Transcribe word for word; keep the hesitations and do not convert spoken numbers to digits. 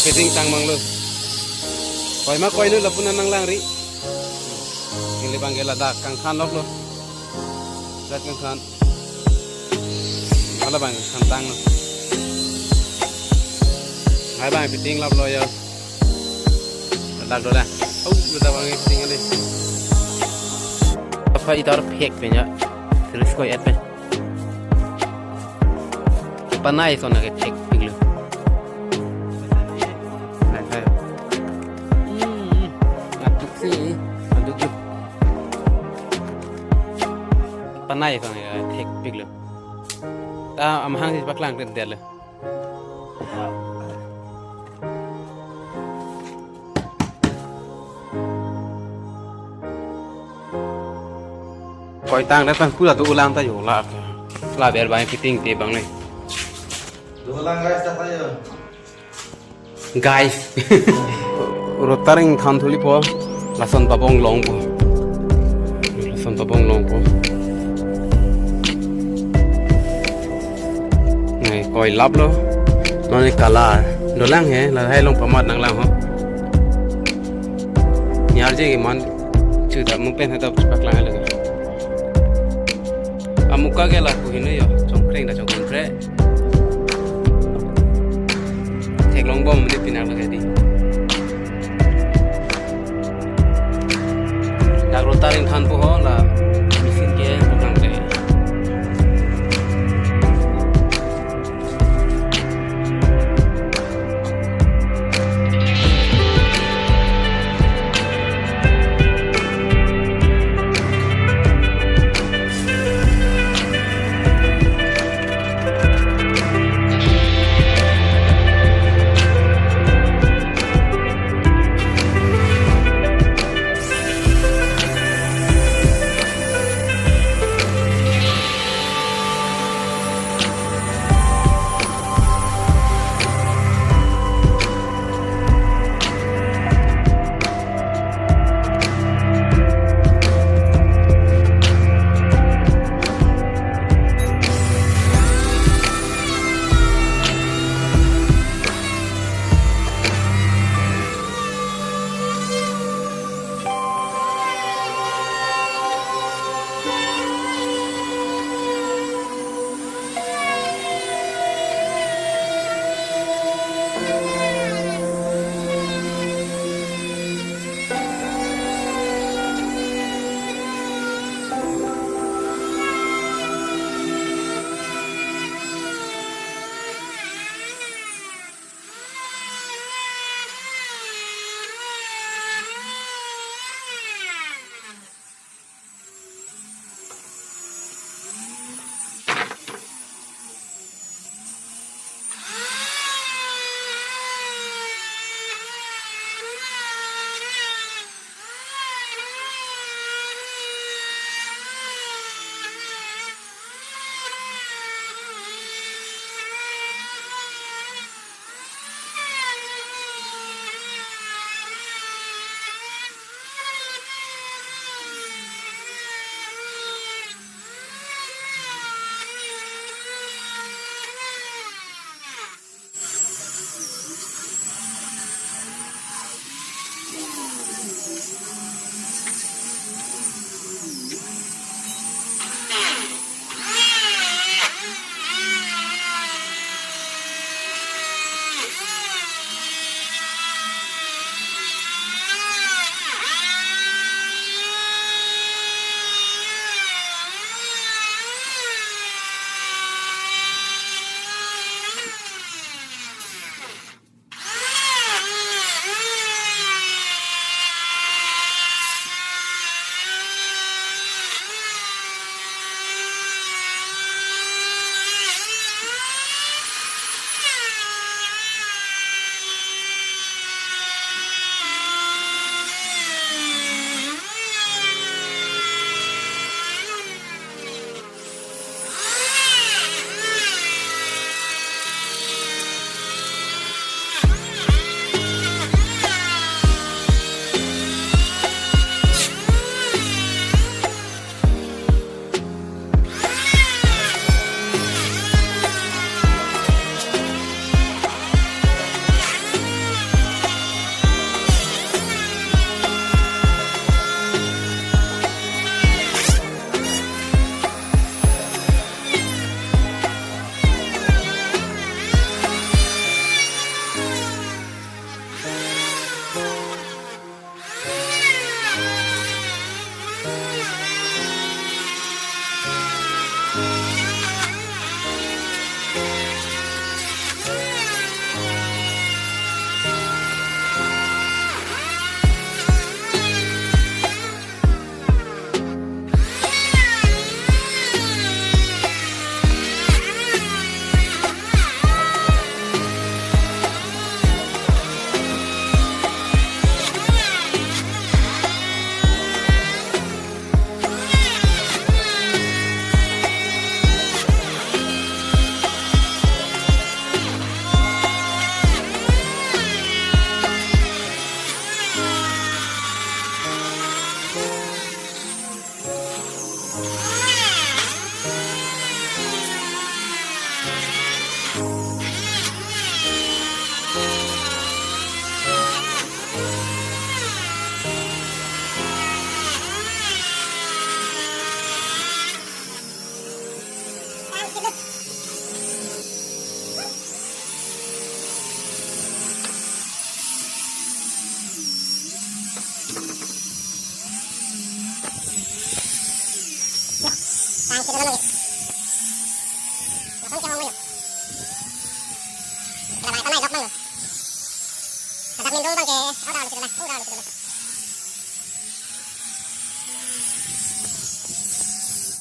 Kapiting tang manglo. Koima koinu lapu-an nanglang ri. Neli abang ke ladak kangkhan loklo. Ladak kangkhan. Hala abang kangkhan tanglo. Hai abang piting laplo yo. Ladak do dak. Oh, ladak abang piting kali. Apa itar phek pen ya. Terus ko et pen. Panai ason ke phekpiklo. Nang kai. Hmm. Aduk si, aduk tu. Panai ason ke phekpiklo. Ta amahang si paklang kret detlo. Koi tang dak tang kula tu ulang ta yo la. La ber abang piting te abang le. Dolang guys, ta yo. Guys. Rotaring than thuli po. Lason pabong longpo. Lason pabong longpo. Nai koi laplo. Non e color. Dolang he, lahai along pamat nanglang ho. Niar je ke man. Chuta mu pen hata paklang lagi. Amuka ke lapu hinu yo, chongkreng dak chongkreng. Theklong bom di pinak lagi di. Dak rotaring than po ho la.